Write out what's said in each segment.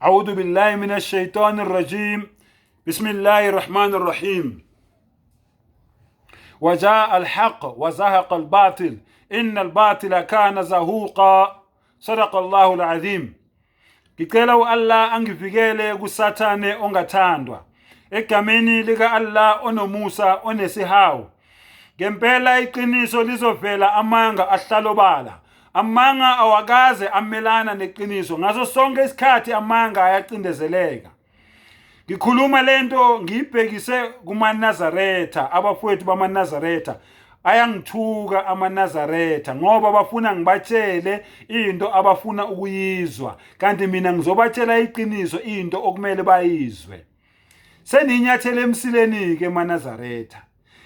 A'udhu billahi minash shaitani rajim. Bismillahir rahmanir rahim. وجاء الحق وزهق الباطل إن الباطل كان زهوقا صدق الله العظيم. Ngicela u-Allah angivikele kuSathane ongathandwa. Egameni lika-Allah onomusa onesihawu. Ngempela iqiniso lizovela amanga ahlalobala. Amanga awakaze amelana neqiniso. Ngaso sonke isikhathi amanga ayacindezeleka. Ngikhuluma lento ngiyibhekise kumaNazaretha, abafowethu bamaNazaretha. Ayangithuka amaNazaretha ngoba bafuna ngibatshele into abafuna ukuyizwa, kanti mina ngizobatshela iqiniso, into okumele bayizwe. Seninyathele emsileni-ke emaNazaretha.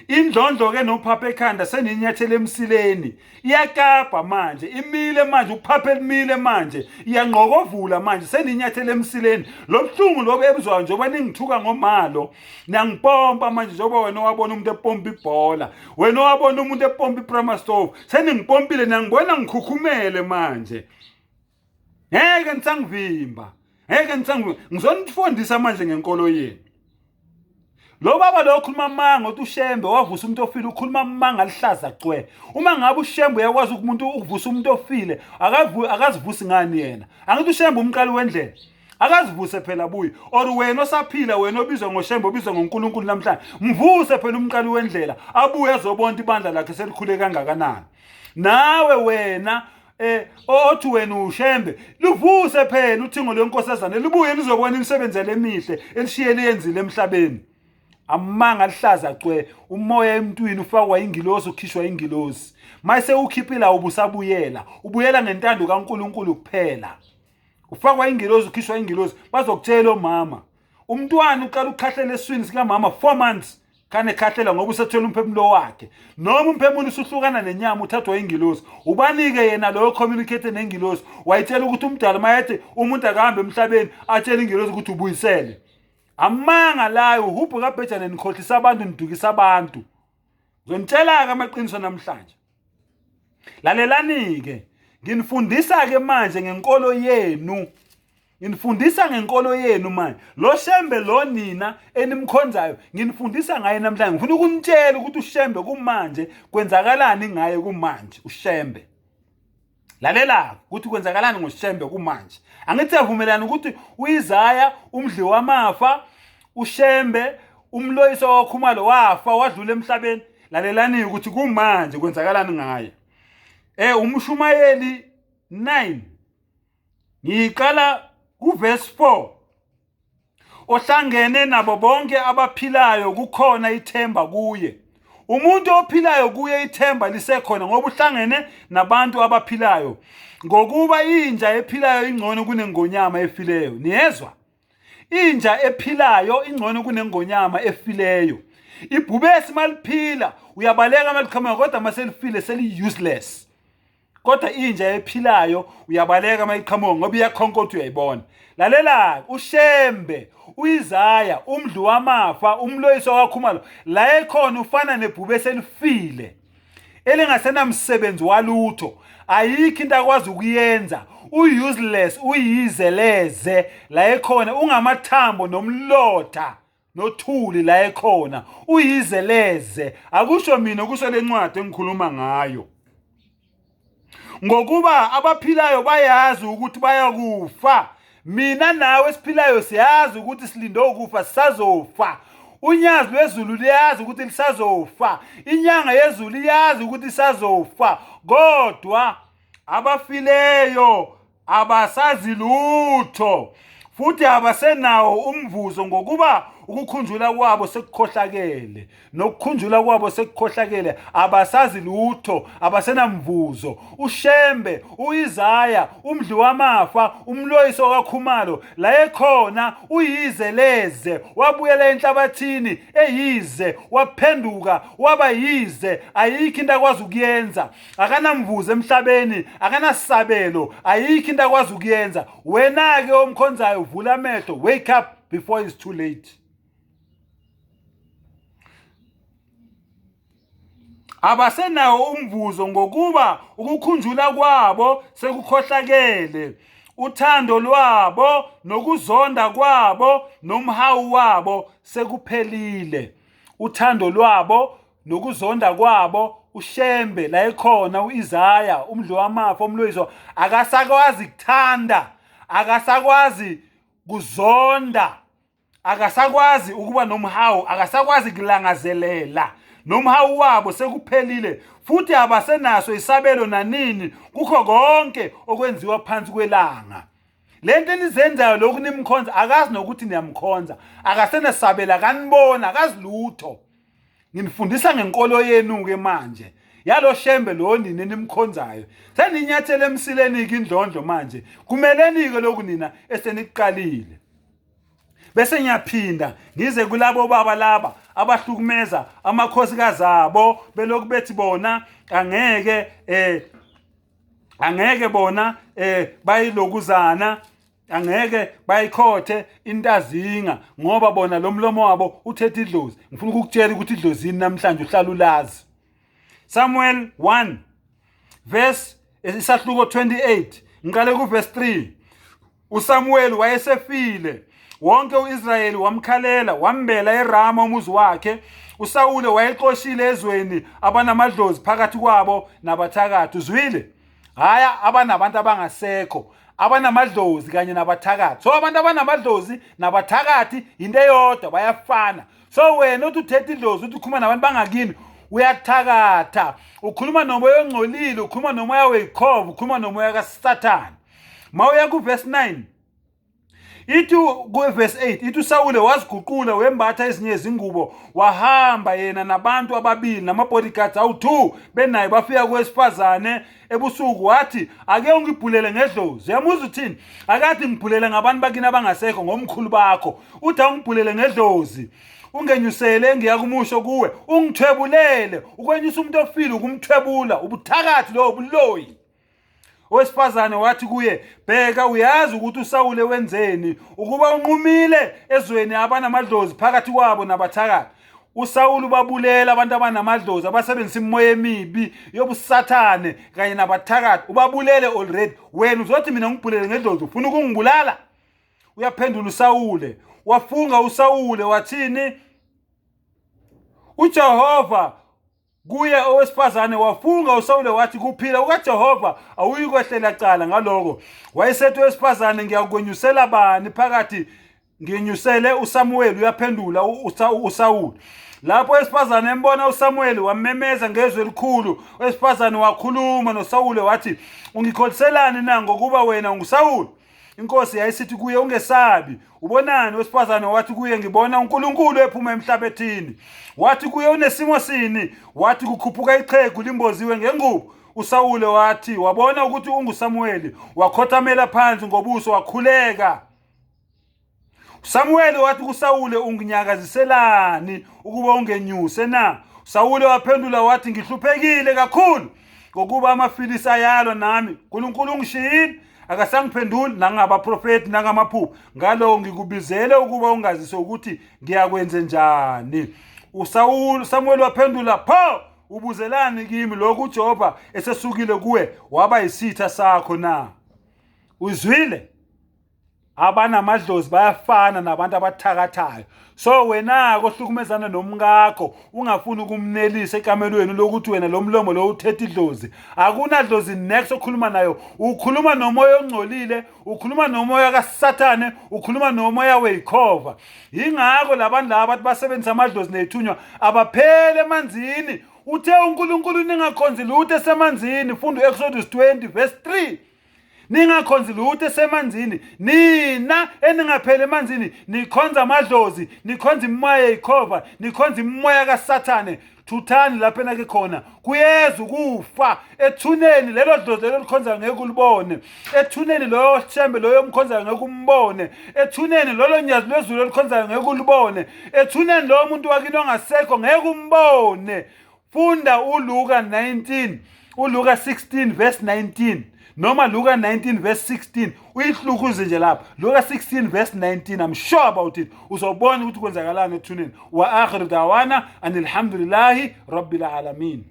Indlondlo ke nophapha ekhanda seninyathele emsileni. Iyakabha manje, imile manje, uphapha elimile manje, iyangqokovula manje, seninyathele emsileni. Lo buhlungu lobu ebuzwayo njengoba ningithuka ngomalo, niyangipompa manje njengoba wena owabona umuntu epompa ibhola, wena owabona umuntu epompa iprama stove, seningipompile niyangibona ngikhukhumele manje. Ngeke nisangivimba, ngeke nisangivimba. Ngizonifundisa manje ngenkolo yenu. Lo baba lo okhuluma amanga uthi uShembe wavusa umuntu ofile, ukhuluma amanga alihlaza cwe. Uma ngabe uShembe uyakwazi umuntu ukuvusa umuntu ofile, akazivusi ngani yena? Angithi uShembe umqali wendlela. Akazivuse phela abuye. Or wena osaphila, wena obizwa ngoShembe, obizwa ngoNkulunkulu namhlanje, mvuse phela umqali wendlela, abuye azobona ibandla lakhe selikhule kangakanani. Nawe wena othi wena uShembe, luvuse phela uthingo lwenkosazane, libuye lizobona imisebenzi emihle elishiye liyenzile emhlabeni. Amanga alihlaza cwe, umoya emntwini ufakwa ingilosi, ukhishwa ingilosi. Mayise ukhiphila ubusabuyela, ubuyela ngentando kaNkuluNkulu kuphela. Ufakwa ingilosi, ukhishwa ingilosi, bazokutshela omama. Umntwana uqala ukukhahlela esiswini sikamama 4 months khane khahlela ngoba usethwele umphefumulo wakhe. Noma umphefumulo usuhlukana nenyama uthathwa ingilosi. Ubanike yena loyo communicate nengilosi, wayitshela ukuthi umdala mayethi umuntu akahambe emhlabeni, atshele ingilosi ukuthi ubuyisele. Amanga layo, uhubhu kaBhejane, nikhohlisa abantu, nidukisa abantu. Ngizonitshela-ke amaqiniso namhlanje. Lalelani-ke, nginifundisa-ke manje ngenkolo yenu. Nginifundisa ngenkolo yenu manje. Lo Shembe lo nina enimkhonzayo, nginifundisa ngaye namhlanje. Ngifuna ukunitshela ukuthi uShembe kumanje kwenzakalani ngaye kumanje uShembe. Lalela ukuthi kwenzakalani ngoShembe kumanje. Angithi siyavumelana ukuthi uIsaya umdli wamafa, uShembe umloyiso waKhumalo wafa wadlula emhlabeni. Lalelani ukuthi kumanje kwenzakalani ngaye. Umshumayeli 9 ngiqala kuverse 4. Ohlangene nabo bonke abaphilayo kukhona ithemba kuye. Umuntu ophilayo kuye ithemba lisekhona ngoba uhlangene nabantu abaphilayo. Ngokuba inja ephilayo ingcono kunengonyama efileyo. Niyezwa? Inja ephilayo ingcono kunengonyama efileyo. Ibhubesi maliphila uyabaleka maliqhamuka, kodwa maselifile seli useless. Kodwa inja ephilayo uyabaleka mayiqhamuka ngoba iyakhonkotha, uyayibona. Lalela uShembe, uIsaya, umdli wamafa, umloyiso waKhumalo, la ekhona ufana nebhubesi elifile elingasenamsebenzi walutho, ayikho into akwazi ukuyenza, u-useless, uyizeleze la ekhona, ungamathambo nomlotha nothuli la ekhona, uyizeleze. Akusho mina, kusho lencwadi engikhuluma ngayo. Ngokuba abaphilayo bayazi ukuthi bayakufa, mina nawe esiphilayo siyazi ukuthi silinde ukufa, sisazofa. Unyazi lwezulu liyazi ukuthi lisazofa, inyanga yezulu iyazi ukuthi isazofa, kodwa abafileyo abasazi lutho futhi abasenawo umvuzo, ngokuba ukukhunjula kwabo sekukhohlakele, nokukhunjula kwabo sekukhohlakele, abasazi lutho, abasenamvuzo. uShembe, uIsaya, umdli wamafa, umloyiso kaKhumalo, la ekhona uyize leze, wabuyela enhlabathini eyize, waphenduka waba yize, ayikho into akwazi ukuyenza, akanamvuzo emhlabeni, akanasabelo, ayikho into akwazi ukuyenza. Wena-ke omkhonzayo, vula amehlo, wake up before it's too late. Abasenawo umvuzo ngokuba ukukhunjula kwabo sekukhohlakele. Uthando lwabo nokuzonda kwabo nomhawu wabo sekuphelile. Uthando lwabo nokuzonda kwabo uShembe la ekhona uIsaya umdli wamafa omlwizwa akasakwazi kuthanda, akasakwazi kuzonda, akasakwazi ukuba nomhawu, akasakwazi kulangazelela. Nomhawu wabo sekuphelile futhi abasenaso isabelo nanini kukho konke okwenziwa phansi kwelanga. Le nto enizenzayo lokhu nimkhonza, akazi nokuthi niyamkhonza, akasenesabelo, akanibona, akazi lutho. Nginifundisa ngenkolo yenu-ke manje yalo Shembe lo nina enimkhonzayo. Seninyathele emsileni-ke indlondlo manje, kumeleni-ke lokhu nina esenikuqalile. Bese ngiyaphinda ngize kulabo baba laba abahlukumeza amakhosikazi abo belokhu bethi bona angeke angeke bona bayilokuzana, angeke bayikhothe intazinga ngoba bona lo mlomo wabo uthethe idlozi. Ngifuna ukukutshela ukuthi idlozini namhlanje uhlala ulazi. Samuel 1 verse isahluko 28 ngiqale ku verse 3. USamuel wayesefile, wonke uIsrayeli wamkhalela, wambela eRama umuzi wakhe. uSawule wayexoshile ezweni abanamadlozi phakathi kwabo nabathakathi. Uzwile? Haya, abanabantu abangasekho, abanamadlozi kanye nabathakathi. So abantu abanamadlozi nabathakathi into eyodwa, bayafana. So wena uthi uthetha idlozi, uthi ukhuluma nabantu bangakini, uyathakatha, ukhuluma nomoya ongcolile, ukhuluma nomoya weyikhova, ukhuluma nomoya kaSathane. Mawuya ku-verse 9, ithi ku-verse 8, ithi uSawule waziguqula wembatha ezinye izingubo, wahamba yena nabantu ababili nama-bodyguards awu-2 benaye, bafika kowesifazane ebusuku. Wathi, ake ungibhulele ngedlozi. Uyamuzwa uthini? Akathi ngibhulele ngabantu bakini abangasekho, ngomkhulu bakho. Uthi awungibhulele ngedlozi, ungenyusele engiyakumusho kuwe, ungithwebulele. Ukwenyusa umuntu ofile ukumthwebula, ubuthakathi lowo, buloyi. Owesifazane wathi kuye, bheka, uyazi ukuthi uSawule wenzeni, ukuba unqumile ezweni abanamadlozi phakathi kwabo nabathakathi. uSawule ubabulela abantu abanamadlozi, abasebenzisa imimoya emibi yobusathane kanye nabathakathi, ubabulele already. Wena uzothi mina ngibhulele ngedlozi, ufuna ukungibulala? Uyaphendula uSawule, wafunga uSawule wathini? uJehova kuye owesifazane wafunga uSawule wathi, kuphila kukaJehova awuyikwehlela cala ngaloko. Wayesethi owesifazane, ngiyakwenyusela bani phakathi? Nginyusele uSamuweli. Uyaphendula uSawule. Lapho owesifazane embona uSamuweli, wamemeza ngezwi elikhulu. Owesifazane wakhuluma noSawule wathi, ungikholiselani na, ngokuba wena unguSawule? Inkosi yayisithi kuye, ungesabi, ubonani? Wesifazane wathi kuye, ngibona uNkulunkulu ephuma emhlabethini. Wathi kuye, unesimo sini? Wathi, kukhuphuka ixhegu limboziwe ngengubo. uSawule wathi, wabona ukuthi unguSamuweli, wakhothamela phansi ngobuso wakhuleka. Samuweli wathi kuSawule, unginyakaziselani ukuba ungenyuse na? Sawule waphendula wathi, ngihluphekile kakhulu, ngokuba amaFilisti ayalwa nami. uNkulunkulu ungishiyile, akasangiphenduli nangabaprofethi nangamaphupho. Ngalowo ngikubizele ukuba ungazise ukuthi ngiyakwenze njani. USawulu Samuel waphendula, pho ubuzelani kimi lokhu uJehova esesukile kuwe waba yisitha sakho na? Uzwile? Abanamadlozi bayafana nabantu abathakathayo. So wena kohlukumezana nomkakho, ungafuni ukumnelisa ekamelweni lokuthi wena lo mlomo lo uthetha idlozi, akunadlozi next okhuluma nayo. Ukhuluma nomoya ongcolile, ukhuluma nomoya kaSathane, ukhuluma nomoya weyikhova. Yingakho labantu laba bathi basebenzisa amadlozi ney'thunywa, abaphele emanzini. Uthe uNkulunkulu, ningakhonzi lutho esemanzini. Funda u-Exodus 20 verse 3. Ningakhonzi lutho esemanzini, nina eningapheli emanzini, nikhonza amadlozi, nikhonza imimoya yeyikhova, nikhonza imimoya kaSathane. Thuthani lapho enake khona, kuyeza ukufa ethuneni. Lelo dlozi lelo likhonzayo ngeke ulibone ethuneni, loyo Shembe loyo omkhonzayo ngeke umbone ethuneni, lolo nyazi lwezulu olikhonzayo ngeke ulibone ethuneni, lowo muntu wakini ongasekho ngeke umbone. Funda uLuka 19, uLuka 16 verse 19 noma Luka 19 verse 16, uyihlukuze nje lapha. Luka 16 verse 19, I'm sure about it. Uzobona ukuthi kwenzakalani ethuneni. Wa akhiru dawana anilhamdulillahi rabbil alamin.